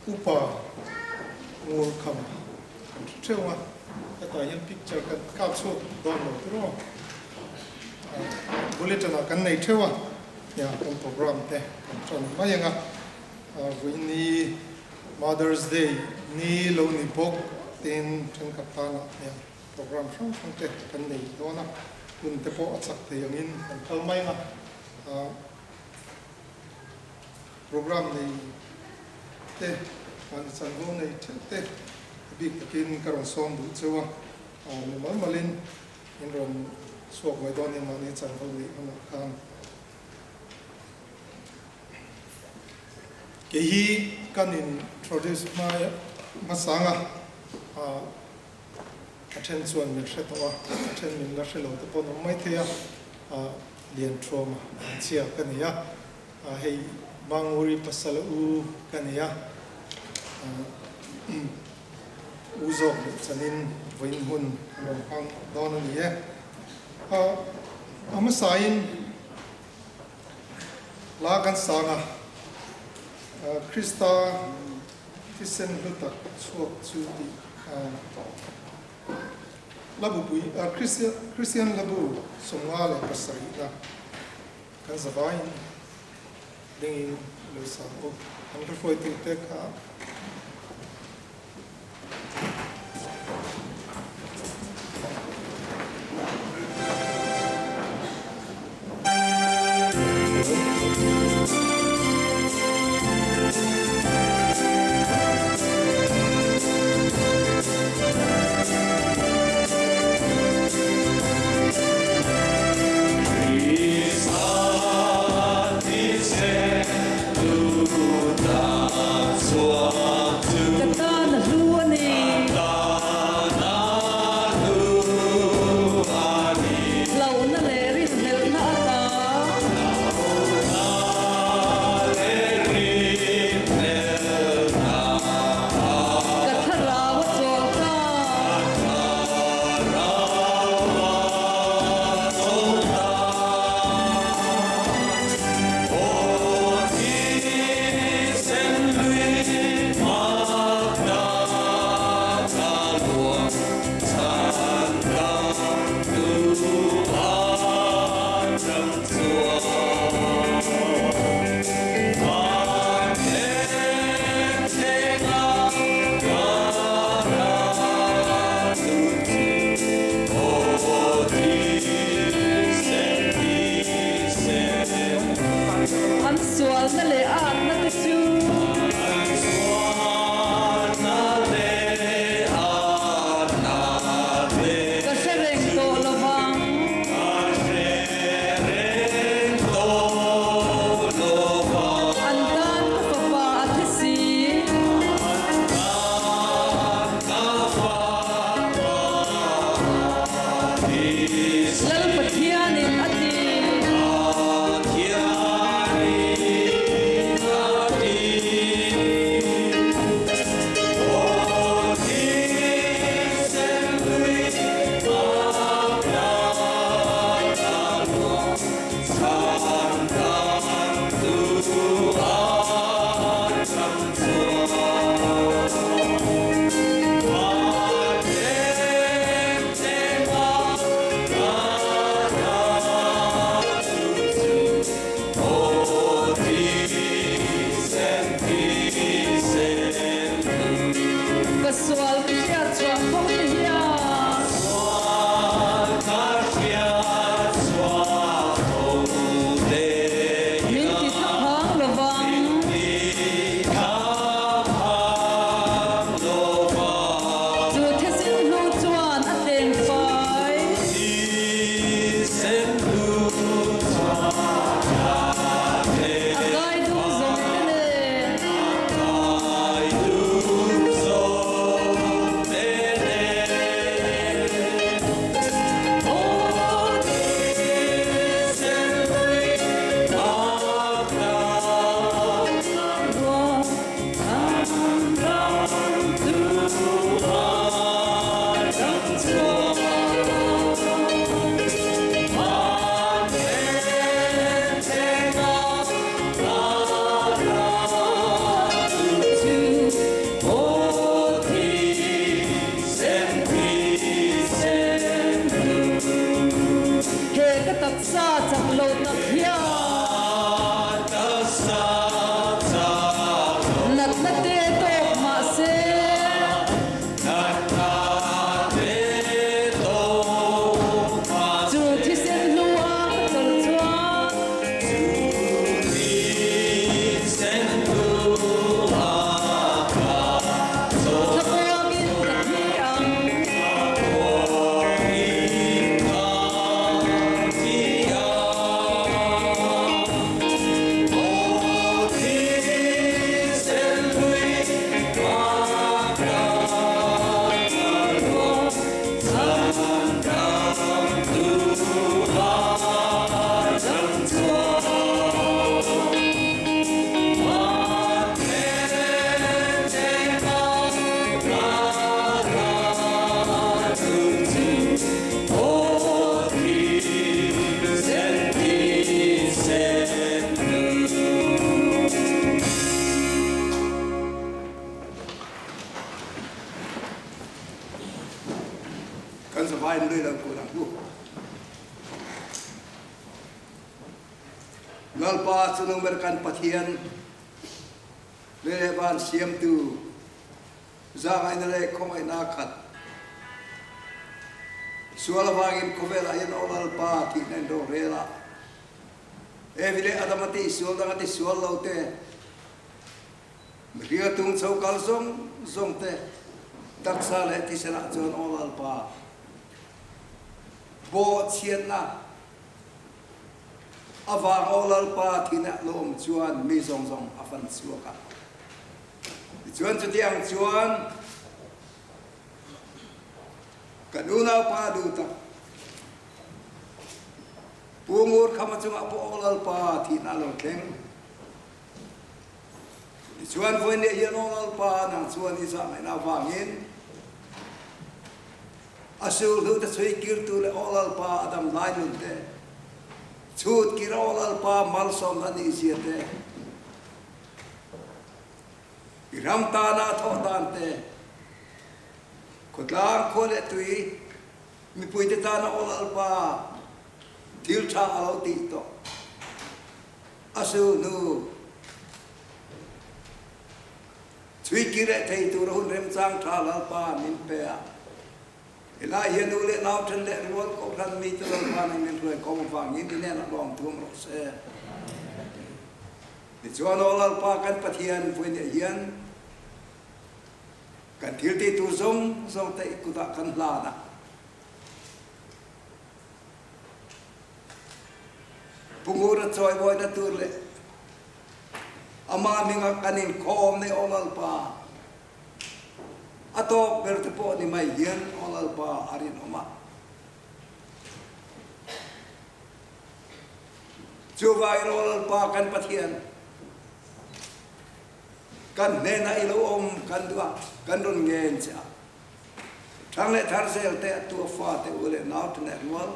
Upa Ngurkhama kan hre theuh a, hetah hian picture kan kap chhuak dawn lo tur aw. Bulletin ah kan nei theuh a, nia kan program te kan tan mai ang a, vawiini Mother's Day ni lo ni bawk tin thenkhat tanah nia program hrang hrang te kan nei dawn a, hun te pawh a chak thei angin kan kal mai ang a. Program nei te, mahni chanvo nei theuh te a bik takin ka rawn sawm duh cheu a, mi mal malin min rawn chhuak mai dawn nia mahni chanvo neih hunah khan. Kei hi kan introduce hma hmasang a, a then chuan min hre tawh a, a then min la hre lo te pawh an awm maithei a, Lianṭhuama chhia ka ni a. Hei Manguri pasal u ka ni a, u zawk leh chanin vawiin hun a rawn hmang dawn a ni e. A hmasain hla kan sang a, Krista thisen hlu tak chhuak chu tih Labupui, Kristian Labu 57-na. Kan zavaiin dingin lo sang u. An hla hruaitute kha. Ka tan a hlu a ni. Hlauhna leh rinhlelhna ata. Ka thlarau a chawl ta. An sualna leh atna te chu. Ka hre reng tawh lo vang. An tan ka fapa a thi si. Lal Pathianin a ti. Ka sual ka hriat chhuah fo te hian. Min ti thlaphang lo vang. Chu thisen hnu chuan a tleng fai. A kai dum zawng te nen. taksa chak lo tak hian natna te tawk mah se. Chu thisen hnu a ka chawlh chuan. Thlamuangin ka thi ang. Kan zavai in lui lo kun ang u. Lalpa cu nungber kan Pathian le le van siamtu zaangaihna le khawngaihnak khat sual avangin khawvel ah hin o Lalpa thihna in rorel ah Evi le Adam a ti sual dang a ti sual lo te Mihring a tung cho kal zong zong te taksa le thisen ah cun aw Lalpa bawhchiatnak a vang aw Lalpa thin ah lawm chuan mi zong zong a fan chuak ah Cun cutiang chuan kan unaupa duh tak Pu Ngur Khama cungah pu aw Lalpa thin ah lo thleng. Tichuan voi nih hian aw Lalpa nang chuan i zahngaihnak vangin a sulhnu te chui kirtu le aw Lalpa a dam lai nun te chut kir aw Lalpa malsawm na nih zia te i ram ta na thawh dan te khuatlang khua le tui mipui te tan aw Lalpa thil ṭha a lo ti tawh A su hnu chuikir eh thei tur hun remchang ṭha Lalpa min pe a. Helai hian u le nau ṭhen leh rual kohhran mi te Lalpa nih min hruai khawm avangin i hnenah lawmthuam rawh se. Tichuan aw Lalpa kan Pathian vui nih hian kan thil ti tur zong zong te i kut ah kan hlan a. Pu Ngur a cawimawi na tur le amah hming ah kan in khawm ne aw Lalpa. A tawk ber te pawh ni mai hian aw Lalpa a rinawm a. Chuvangin aw Lalpa kan Pathian, kan hnenah i lo um kan duh a, kan run ngen che a. Ṭhang le thar zel te a tu a fate u le nau ṭhen le rual.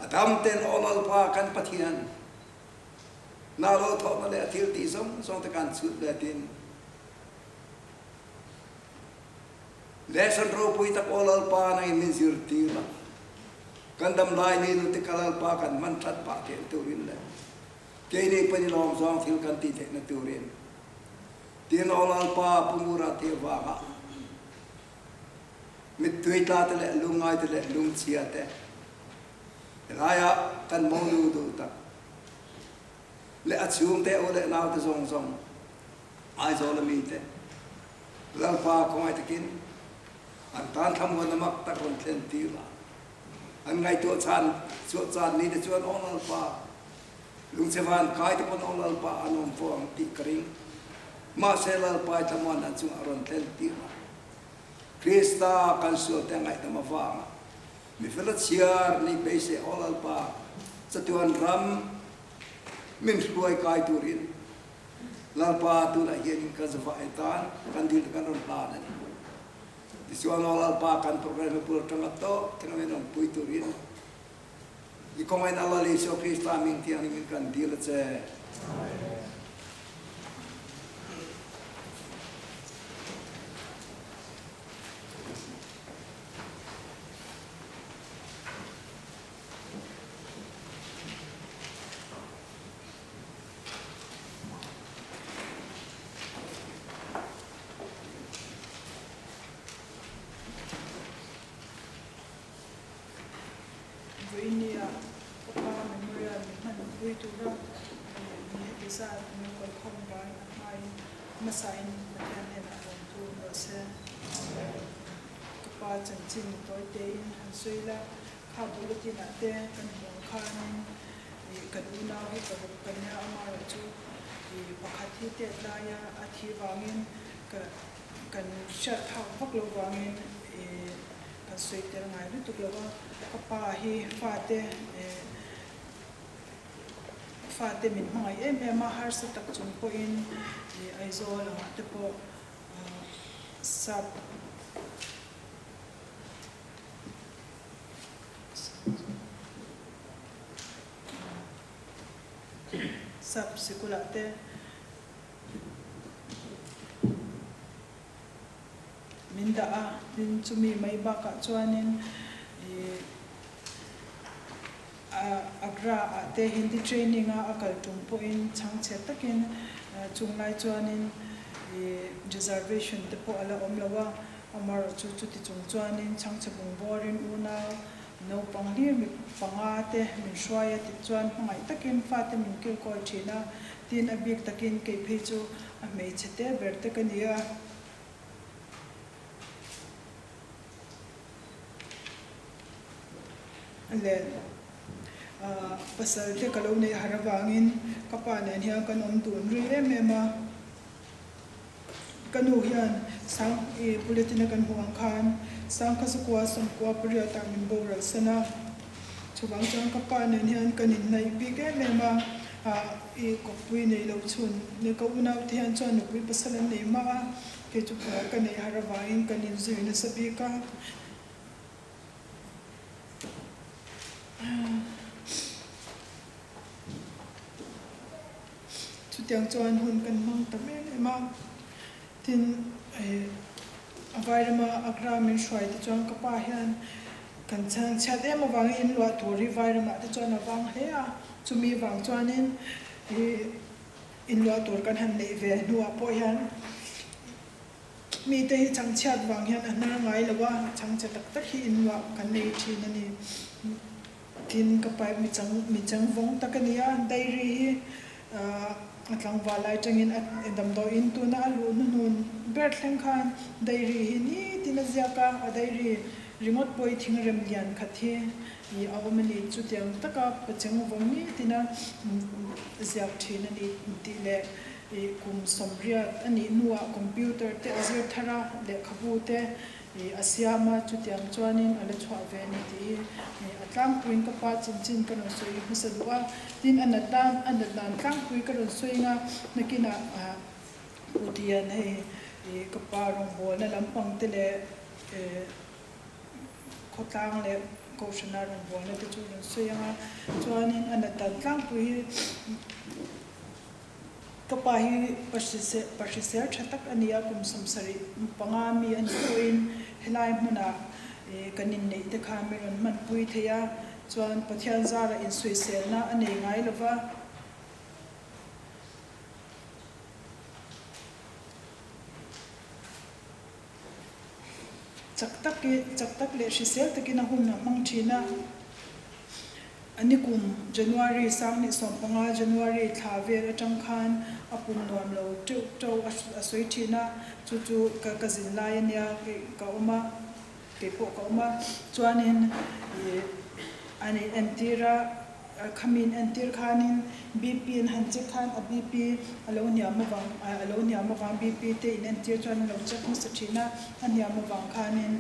A dam ten aw Lalpa kan Pathian, na lo thawhna le a thil ti zong zong te kan chut le tin. Lesson ropui tak aw Lalpa nang in min zirtir la. Kan dam lai ni nu te ka Lalpa kan man ṭhat pah te turin le kei nih pan i lawm zong thil kan ti theih na turin. Tin aw Lalpa pumura te vangah mittui tla te le lungngai te le lungchia te helai ah kan monu duh tak le a chung te u le nau te zong zong Aizawl a mi te Lalpa khawngaih takin an tan thlamuan amak tak ron thlen ti la an ngaihtuah chan chuah caan ni te chuan aw Lalpa Lungchhe van kai te pon aw Lalpa an um fo ang ti ka ring. Mahse Lalpa i thlamuan an cungah ron thlen ti la. Krista kan sual te ngaihdam avang ah mifel a chiar ni beisei aw Lalpa chatuan ram min hruai kai turin Lalpa tunah hian in kan zavah e tan kan dil kan ron hlan ani. Tichuan aw Lalpa kan program pul tanga to tanga min ron pui turin I kong in Allah le Jesuh Krista min tiang in kan dil a che. Vawinia ka pa memorial min hman pui tura mi heti zat min lo kalkhawm vangin a hmain hmasain Pathian hnenah rawn tu awm rawh se. Ka pa chanchin tawi tein han sawi la, kha bulletin ah te kan hmuh ang khanin kan unau hi paruk kan nia amaherawhchu pakhat hi tet laia a thi vangin ka kan hriat phak vak lo vangin kan sawi tel ngai lutuk lo a, ka pa hi fate fate min hmangaih em em a, harsa tak chung pawhin Aizawl angah te pawh sap sap sikulah te. Min dah a, tin chumi mai bakah chuanin ih Agra ah te Hindi training a a kal tum pawhin chhangchhe takin chung lai chuanin ih reservation te pawh a la awm lo a, amaherawhchu chuti chung chuanin chhangchhe bungbawrin unau naupang hlir mi panga te min hruai a ti chuan hmangaih takin fate min kilkawi thin a, tin a bik takin kei phei chu a hmeichhe te ber te ka ni a. Le pasal te ka lo neih har avangin ka pa nen hian kan awm dun rui em em a. Ka nu hian sang i bulletin a kan hmuh ang khan sangkha zakua sawmkua pariat ah min boral san a. Chuvang chuan ka pa nen hian kan inhnaih bik em em a, i kawppui nei lo chhun ne ka unau te hian chuan nupui pasal an nei mah a, kei chu ka neih har avangin kan inzui nasa bik a. Chutiang chuan hun kan hmang ta em em a, tin a vairama Agra min hruai te chuan ka pa hian kan chhang chhiat em avangin in luah tur hi vairamah te chuan a vang hle a, chumi vang chuanin in luah tur kan han neih ve hnuah pawh hian mite hi chhang chhiat vang hian a hnar ngai lo a, chhang chhe tak tak hi in luah kan nei thin a ni. Tin, ka pipe mi chang mi chang vawng tak a ni a, diary hi a tlangval lai atangin a damdawiin tuna a luh hnuhnun ber thleng khan diary hi nitin a ziak a, a diary ringawt pawh hi thingrem lian khat hi a awm a ni. Chutiang taka pacheng vawng nitina ziak thin a ni tih leh kum sawmriat a nih hnuah computer te a zir thar a, lehkhabu te I a siam a, chutiang chuanin a la chhuah ve a ni tih hi a tlangpuiin ka pa chanchin ka rawn sawi hmasa duh a. Tin, a nat dan, a nat dan tlangpui ka rawn sawi anga nakinah Pu Tian hei ka pa rawngbawlna lampang te leh khawtlang leh kohhrana rawngbawlna te chu rawn sawi anga chuanin a nat dan tlangpui hi Ka pa hi pa hrisel tha tak a ni a, kum 75 mi a nih pawhin helai hmunah kan inneih te kha mi rawn hmanpui thei a, chuan Pathian zara insawiselna a nei ngai lo va. Chak tak chak tak leh hrisel takin a hun a hmang thin a. A nikum January 2015 January thla vel atang khan a pum nuam lo teuh teuh a sawi thin a, chu chu ka ka zin lai a nia ka awm a, kei pawh ka awm a, chuanin ih an in entir a. Khamin entir khanin BP an han check khan a BP a lo hniam avang a lo hniam avang BP te in entir chuan an lo check hmasa thin a, a hniam avang khanin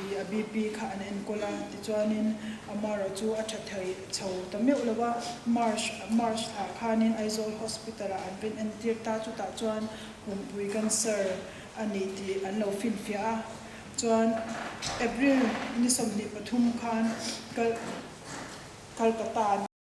ih a BP kha an enkawl a, tichuanin amaherawh chu a tha thei chho ta meuh lo a, March March thlah khanin Aizawl Hospital ah an rawn entir ta, chutah chuan pumpui cancer a nih tih an lo finfiah a, chuan April ni 23 khan kal Calcutta.